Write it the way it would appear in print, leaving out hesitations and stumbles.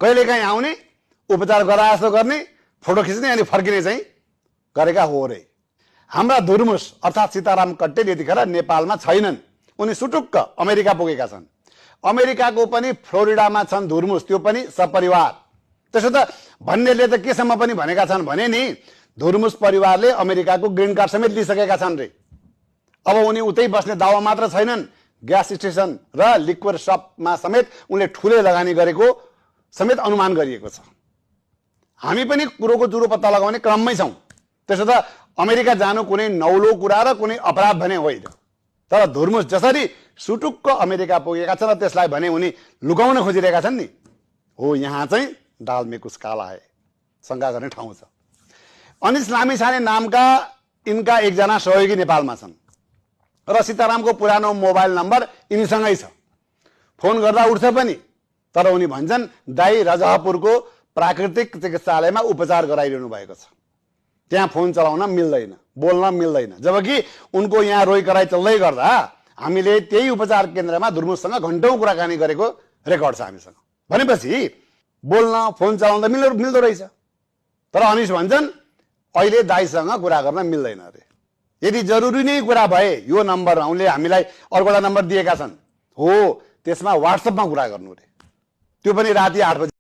कहिलेकाहीँ आउने, उपचार गराजस्तो गर्ने, फोटो खिच्ने अनि फर्किने चाहिँ गरेका हो रे। हाम्रा धुर्मुस अर्थात् सीताराम कट्टेल यतिखेर नेपालमा छैनन्। उनी सुटुक्क अमेरिका पुगेका छन्। अमेरिकाको पनि फ्लोरिडामा छन् धुर्मुस, त्यो पनि सपरिवार। त्यसो त भन्नेले त केसम्म पनि भनेका छन् भने नि धुर्मुस परिवारले अमेरिकाको ग्रीन कार्ड समेत लिइसकेका छन् रे। अब उनी उतै बस्ने दावा मात्र छैनन्, ग्यास स्टेसन र लिक्वर शपमा समेत उनले ठुलै लगानी गरेको समेत अनुमान गरिएको छ। हामी पनि कुरोको जुरो पत्ता लगाउने क्रममै छौँ। त्यसो त अमेरिका जानु कुनै नौलो कुरा र कुनै अपराध भने होइन। तर धुर्मुस जसरी सुटुक्क अमेरिका पुगेका छन् र त्यसलाई भने उनी लुकाउन खोजिरहेका छन् नि, हो यहाँ चाहिँ डाल में कुछ काला है, शङ्का गर्ने ठाउँ छ। अनिस लामिछाने नामका यिनका एकजना सहयोगी नेपालमा छन् र सीतारामको पुरानो मोबाइल नम्बर यिनीसँगै छ। फोन गर्दा उठ्छ पनि, तर उनी भन्छन् दाई रजहपुरको प्राकृतिक चिकित्सालयमा उपचार गराइरहनु भएको छ, त्यहाँ फोन चलाउन मिल्दैन, बोल्न मिल्दैन। जबकि उनको यहाँ रोइ कराई चल्दै गर्दा हामीले त्यही उपचार केन्द्रमा धुर्मुससँग घण्टौं कुराकानी गरेको रेकर्ड छ हामीसँग। भनेपछि बोल्न फोन चलाउँदा मिल्दो रहेछ। तर अनिस भन्छन् अहिले दाइसँग कुरा गर्न मिल्दैन अरे। यदि जरुरी नै कुरा भए यो नम्बर उनले हामीलाई अर्कोवटा नम्बर दिएका छन्, हो त्यसमा व्हाट्सएपमा कुरा गर्नु रे, त्यो पनि राति 8 बजे।